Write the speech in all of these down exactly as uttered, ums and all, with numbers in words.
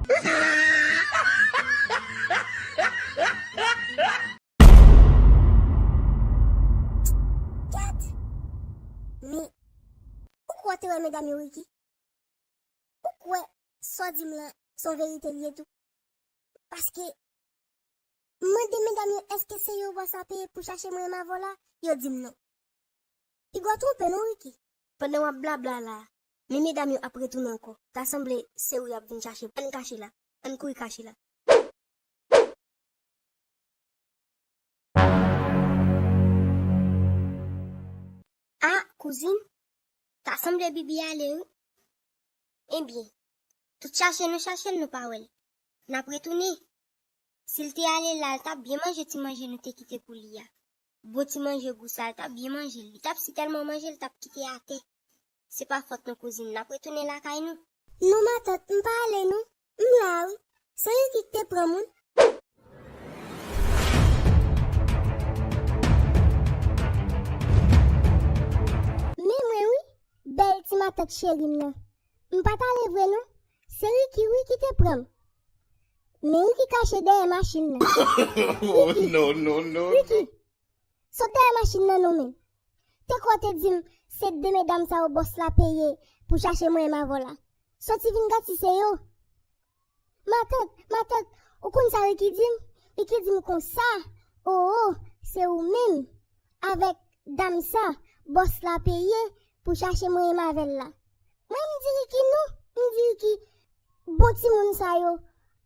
Gad! Men, ou kwè w te wè medam yo, Ricky? Ou kwè sa w di m lan, se yon verite li ye tou? Paske, m mande medam yo, èske se yo bòs la peye pou chache mwen e m avè w la? Yo di m non. Piga w twonpe non, Ricky. Pandan w ap blabla la, men medam yo ap retounen ankò. Ta sanble se ou y ap vin chache. Ann kache la. Ann kouri kache la. A, kouzin, ta sanble Bibi ale, wi. Ebyen, tout chache nou chache l, nou pa wè l. N ap retounen. Si l te ale la, l t ap byen manje ti manje nou te kite pou li a. Bon ti manje gou sa, l t ap byen manje l. Li t ap si tèlman manje, l t ap kite atè. Se pa fòt nou, kouzin. N ap retounen lakay nou. Non, matant, m pa ale, non. M la, wi. Se Ricky ki te pran moun. Men mwen, wi, bèl ti matant cheri m nan. M pa t ale vre, non. Se Ricky, wi, ki te pran m. Men Ricky kache dèyè machin nan. Ricky, non, non, non, Ricky, non. Sot dèyè machin nan non men. Te kwè w te di m se de medam sa yo bòs la peye pou chache mwen e m avè w la. Soti vin gatise yo. Matant, matant, ou konn sa Ricky di m? Ricky di m konsa, o, o, se ou menm avèk dam sa bòs la peye pou chache mwen e m avè l la. Mwen, m di Ricky non, m di Ricky, bon timoun sa yo,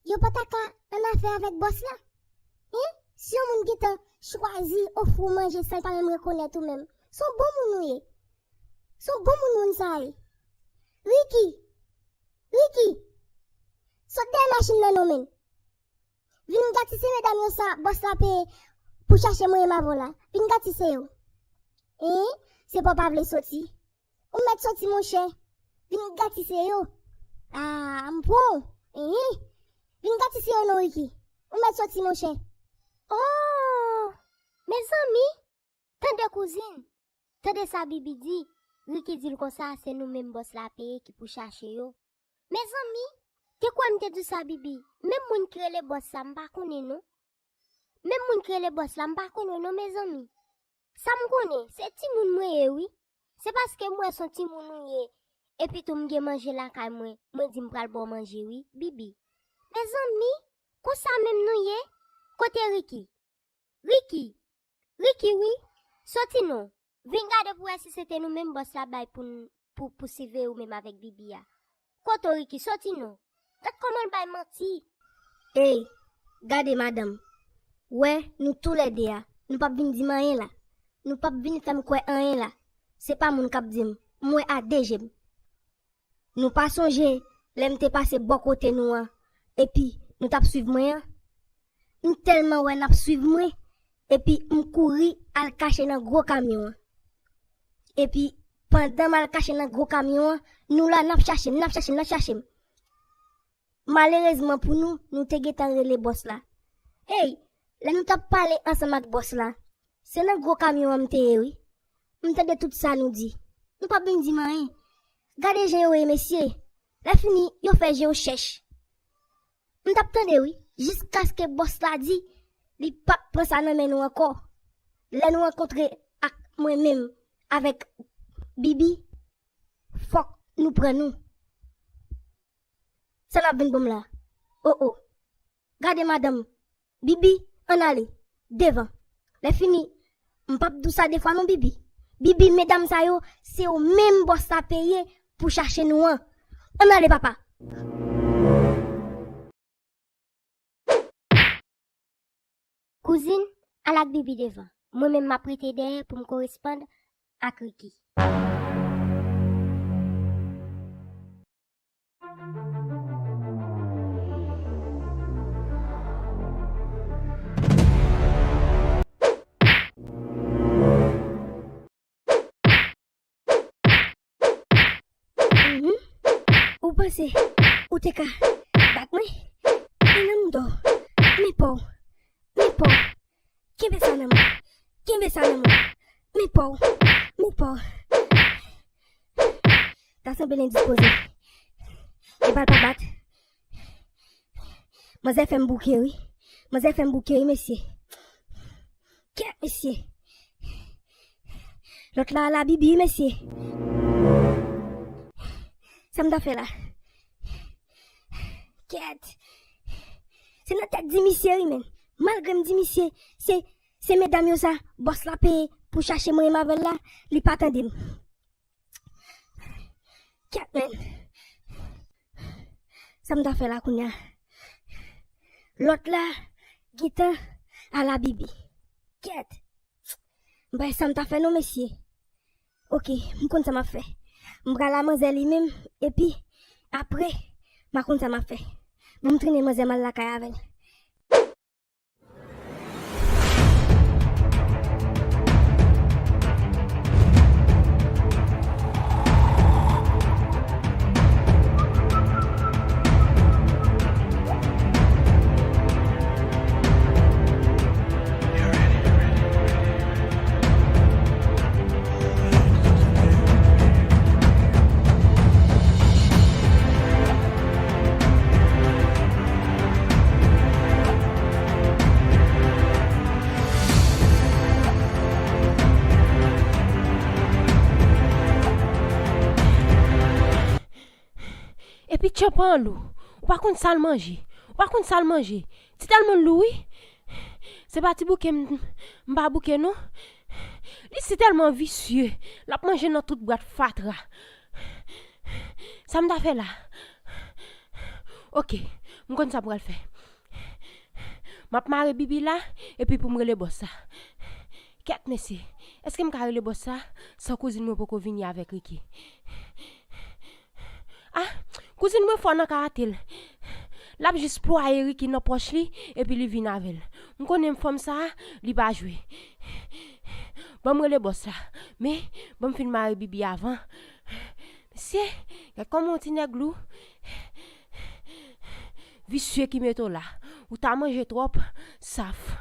yo pa ta ka annafè avèk bòs la? Hen? Si yon moun gentan chwazi ofri w manje san l pa menm rekonèt ou menm, se yon bon moun ou ye. Se yon bon moun moun sa ye. Ricky! Ricky! Sot dèyè machin nan non men. Vin gatise medam yo sa bòs la peye pou chache mwen e m avè w la. Vin gatise yo. Hen? Se pa w pa vle soti. Ou mèt soti, monchè. Vin gatise yo. A, m pran w. Hen. Vin gatise yo non, Ricky. Ou mèt soti, monchè. O! Mezanmi! Tande, kouzin! Tande sa Bibi di. Ricky di l konsa, se nou menm bòs la peye ki pou chache yo. Mezanmi! Te kwè m te di w sa, Bibi. Menm moun ki rele bòs la, m pa konnen non. Menm moun ki rele bòs la, m pa konnen non, mezanmi. Sa m konnen, se timoun mwen ye, wi. Se paske m wè se yon timoun ou ye, epi tou m gen manje lakay mwen, mwen di m pral ba w manje, wi, Bibi. Mezanmi, konsa menm nou ye? Kote Ricky? Ricky! Ricky, wi. Soti non. Vin gade pou wè si se te nou menm bòs la bay pou n, pou, pou siveye ou menm avèk Bibi a. Kote w, Ricky? Soti non. Gad kòman l bay manti. Ey, gade madanm. Wè, nou toulède a, nou p ap vin di m anyen la. Nou p ap vin fè m kwè anyen la. Se pa moun k ap di m. M wè a de je m. Nou pa sonje lè m te pase bò kote nou an, epi nou t ap swiv mwen an? M tèlman wè n ap swiv mwen, epi m kouri al kache nan gwo kamyon an. Epi, pandan m al kache nan gwo kamyon an, nou la n ap chache m, n ap chache m, n ap chache m. Malerezman pou nou, nou te gentan rele bòs la. Ey, lè nou t ap pale ansanm ak bòs la, se nan gwo kamyon an m te ye, wi. M tande tout sa nou di. Nou p ap vin di m anyen. Gade jan yo ye, mesye. Lè fini, yo fè je yo chèch. M t ap tande, wi, jiskaske bòs la di li p ap pran sa nan men nou ankò. Lè nou rankontre ak mwen menm, avèk Bibi, fòk nou pran nou. Sa n ap vin ban m la? O, o. Gade madanm. Bibi, ann ale. Devan. Lè fini, m p ap di w sa de fwa non, Bibi. Bibi, medam sa yo, se yo menm bòs la peye pou chache nou an. Ann ale, papa. Kouzin, al ak Bibi devan. Mwen menm m ap rete dèyè pou m koresponn ak Ricky. Mhm. Ou panse ou te ka bat mwen? Men nan m dò. Men pa w. Men pa w. Kenbe sa nan mwen. Kenbe sa nan mwen. Men pa w. Men pa w. Ta sanble l endispoze. Epa l pa bat. Manzè fè m bouke wi. Manzè fè m bouke wi, mesye. Kèt, mesye. Lòt la, la Bibi, mesye. Sa m ta fè la? Kèt. Se nan tèt di misye wi, men. Malgre m di misye, se, se medam yo sa, bòs la peye pou chache mwen menm avè l la, li pa tande m. Kèt, men. Sa m ta fè la kounye a? Lòt la, gentan a la Bibi. Kèt. M pa wè sa m ta fè non, mesye. Oke, m konn sa m ap fè. M pral a manzè li menm, epi apre, m a konn sa m ap fè. Bon, m trennen manzè m al lakay avè l. Epi tchanpan an lou. Ou pa konn sa l manje. Ou pa konn sa l manje. Ti tèlman l lou wi. Se pa ti bouke m, m pa bouke non. Li si tèlman visye. L ap manje nan tout bwat fatra. Sa m ta fè la? Oke, m konn sa m pral fè. M ap mare Bibi la, epi pou m rele bòs la. Kèt, mesye, èske m ka rele bòs la san kouzin mwen poko vini avèk Ricky? Ah, kouzin mwen fò nan karate l. L ap jis plwaye Ricky nan pòch li, epi li vin avè l. M konnen fanm sa a, li pa jwe. Ban m rele bòs la. Men, ban m fin mare Bibi avan. Mesye, gad kòman yon ti nèg lou. Visye ki mete w la. Ou ta manje twòp, saf.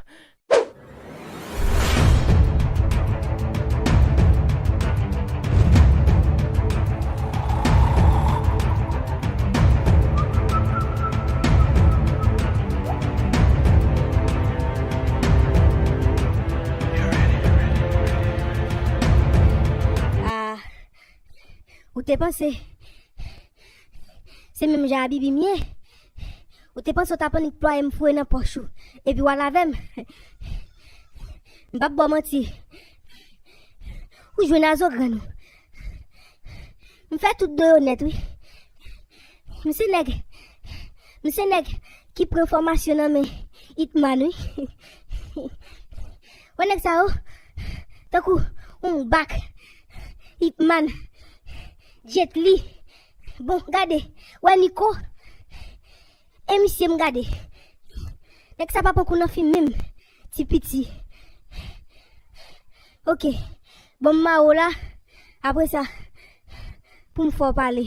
Ah, ou te panse se menm jan a Bibi m ye? Ou te panse w t ap annik plwaye m foure nan pòch ou, epi w al avè m? M p ap ba w manti. Ou jwenn a zo grenn ou. M fè tout do yo nèt, wi. M se nèg, m se nèg ki pran fòmasyon nan men Hitman, wi. Wè nèg sa yo, tankou yon bak, Hitman, Jet Li. Bon, gade, wè Niko, e misye m gade. Nèg sa pa pran kou nan fim menm, ti piti. Oke, bon, m mare w la, apre sa, pou m fè w pale,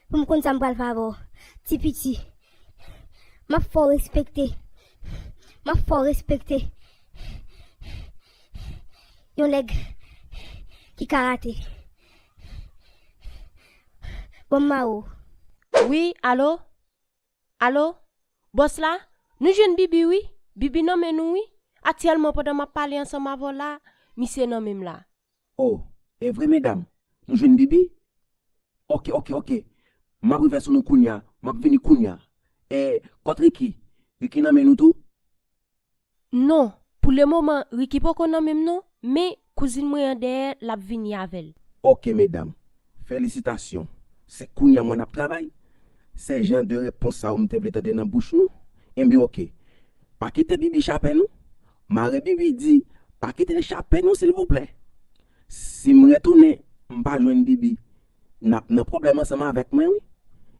pou m konn sa m pral fè avè w, ti piti. M ap fè w respekte. M ap fè w respekte. Yon nèg ki karate. Bon, m mare w. Wi, alo? Alo? Bòs la? Nou jwenn Bibi, wi. Bibi nan men nou, wi. Aktyèlman, pandan m ap pale ansanm avè w la, misye nan men m la. Oh, e vre, medam? Nou jwenn Bibi? Oke, oke, oke. M ap rive sou nou kounye a. M ap vini kounye a. E, kòt Ricky? Ricky nan men nou tou? Non, pou lemoman, Ricky poko nan men m non, men kouzin mwen an dèyè, l ap vini avè l. Oke, medam. Felisitasyon. Se kounye a mwen ap travay. Se jan de repons sa yo m te vle tande nan bouch nou. Enben, oke. Pa kite Bibi chape nou. Mare Bibi di, pa kite l chape nou, silvouplè. Si m retounen, m pa jwenn Bibi, n ap nan pwoblèm ansanm avèk mwen, wi.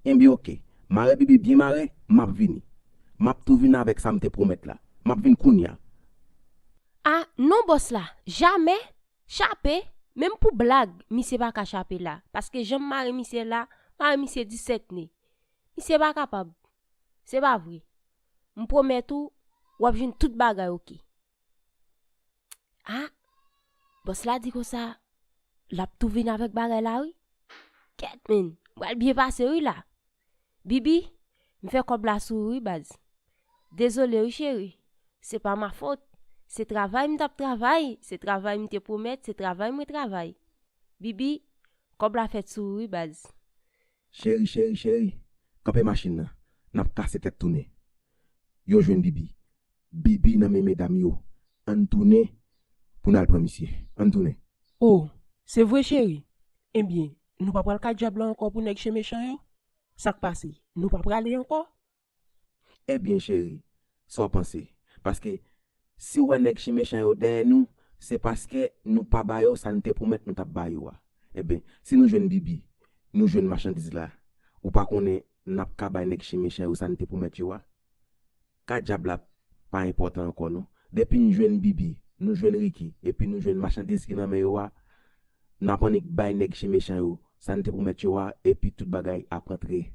Enben, oke. Mare Bibi byen mare, m ap vini. M ap tou vin avèk sa m te pwomèt la. M ap vin kounye a. Ah, non, bòs la. Jamè. Chape. Menm pou blag, misye pa ka chape la. Paske jan m mare misye la, mare misye disèt ne. Misye pa kapab. Se pa vre. M pwomèt ou, w ap jwenn tout bagay oke. Ah, bòs la di konsa, l ap tou vin avèk bagay la, wi. Kèt, men, m pral byen pase, wi, la. Bibi, M fè kòb la sou ou wi baz. Dezole wi cheri. Se pa ma fot. Se travay m t ap travay, se travay m te pwomèt, se travay mwen travay. Bibi, kòb la fèt sou ou wi baz. Cheri, cheri, cheri, kanpe machin nan. N ap kase tèt tounen. Yo jwenn Bibi. Bibi nan men medam yo. Ann tounen pou n al pran misye. Ann tounen. Oh, se vre cheri? Ebyen, nou pa pral kay dyab la ankò pou nèg chen mechan yo? Sa k pase? Nou pa prale ankò? Ebyen cheri, sa w panse? Paske si w wè nèg chen mechan yo dèyè nou, se paske nou pa ba yo sa n te pwomèt nou t ap ba yo a. Ebyen, si nou jwenn Bibi, nou jwenn machandiz la, ou pa konnen n ap ka bay nèg chen mechan yo sa n te pwomèt yo a? Ka dyab la pa enpòtan ankò non. Depi n jwenn Bibi, nou jwenn Ricky, epi nou jwenn machandiz ki nan men yo a, n ap annik bay nèg chen mechan yo sa n te pwomèt yo a, epi tout bagay ap rantre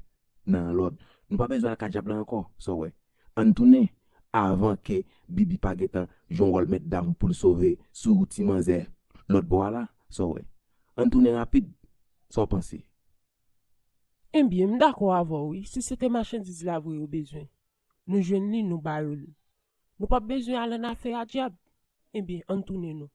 nan lòd. Nou pa bezwen al ka dyab la ankò, sa w wè. Ann tounen, avan ke Bibi pa gentan jwe yon wòl mèt dam pou l sove sou ti manzè lòt bò a la, sa w wè. Ann tounen rapid, sa w panse? Ebyen, m dakò avè w wi, si se te machandiz la vre yo bezwen, nou jwenn li, nou ba yo l. Nou p ap bezwen al annafè a dyab. Ebyen, ann tounen non.